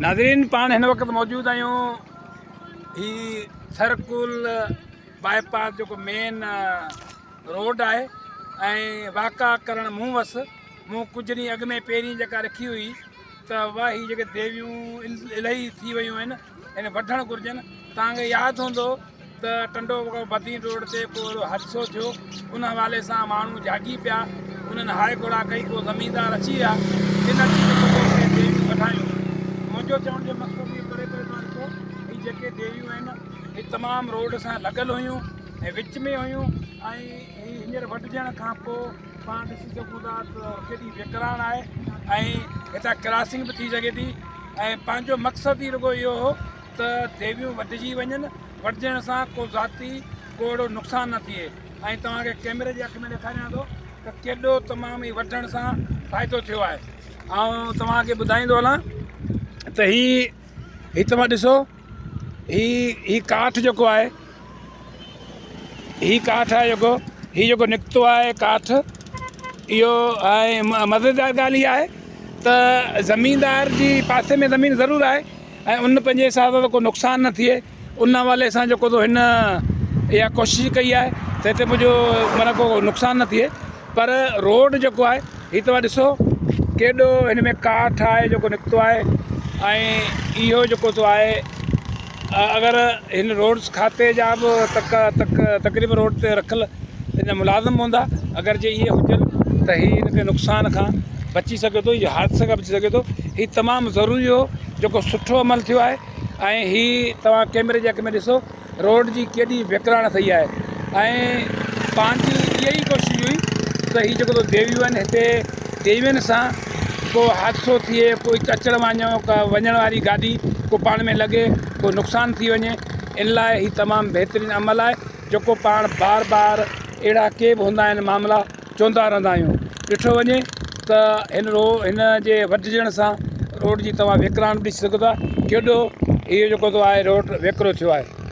ناظرين پاڻ هن وقت موجود آهيون هي ٿرڪول باء پاس جيڪو مين روڊ آهي ۽ واڪا ڪرڻ مون وس مون ڪجهه ڏينهن اڳ ۾ پهرين جيڪا رکي هئي ته واهه هي جيڪي ديويون الاهي ٿي ويون آهن ان وڍڻ گهرجن توهان کي ياد هوندو ته ٽنڊو بدين روڊ تي ڪو اهڙو حادثو ٿيو ان حوالي سان ماڻهو جاڳي پيا انهن هاء گهوڙا ڪئي ڪو زميندار اچي ويا تن اچي جيڪو سو ڪي ديويون وڍايون منهنجو چوڻ جو مقصد اهو پري پري تان ڏسو هي جيڪي ديويون آهن هي تمام روڊ سان لڳل هيون ۽ وچ ۾ هيون ۽ هي هينئر وڍجڻ کان پوء پاڻ ڏسي سگهون ٿا ته ڪيڏي ويڪراڻ آهي ۽ هتان ڪراسنگ به ٿي سگهي ٿي ۽ پنهنجو مقصد ئي رڳو اهو هو ته ديويون وڍجي وڃن، وڍجڻ سان ڪو ذاتي ڪو اهڙو نقصان نه ٿئي ۽ توهان کي ڪيمري جي اک ۾ ڏيکاريان ٿو ته ڪيڏو تمام ئي وڍڻ سان فائدو ٿيو آهي. آئون توهان کي ٻڌائيندو هلان ته هي هي توهان ڏسو هي هي ڪاٺ جيڪو آهي هي ڪاٺ آهي جيڪو هي جيڪو نڪتو آهي ڪاٺ اهو ۽ مزيدار ڳالهه اها آهي ته زميندار جي پاسي ۾ زمين ضرور آهي ۽ ان پنهنجي حساب سان ڪو نقصان نه ٿئي ان حوالي سان جيڪو سو هن اها ڪوشش ڪئي آهي ته هتي منهنجو معنيٰ ڪو نقصان نه ٿئي پر روڊ جيڪو آهي هي توهان ڏسو ڪيڏو هن ۾ ڪاٺ آهي جيڪو نڪتو آهي ۽ اهو جيڪو سو آهي اگر هن روڊس کاتي جا به تڪ تڪ تقريبن روڊ تي رکيل ان جا ملازم هوندا اگر جي اهي هجن ته هي ان کي نقصان کان بچي سگهي ٿو يا حادثي کان بچي سگهي ٿو هي تمام ضروري هو جيڪو سٺو عمل ٿيو آهي ۽ هي توهان ڪيمري جي اک ۾ ڏسو روڊ جي ڪيڏي ويڪراڻ ٿي آهي ۽ پنهنجي اها ئي ڪوشش هئي ته هي جيڪو ديويون آهن هتي ديوين سان ڪو حادثو ٿئي ڪو اچڻ وڃو ڪا وڃڻ واري گاڏي ڪو پاڻ ۾ لڳي ڪو نقصان ٿي وڃي ان لاء هي تمام بهترين عمل آهي جيڪو پاڻ بار بار اهڙا ڪي به هوندا آهن معاملا چوندا رهندا آهيون ڏٺو وڃي ته هن رو هن جي وڍجڻ سان روڊ جي توهان ويڪراڻ به ڏسي سگهو ٿا ڪيڏو اهو جيڪو آهي روڊ ويڪرو ٿيو آهي.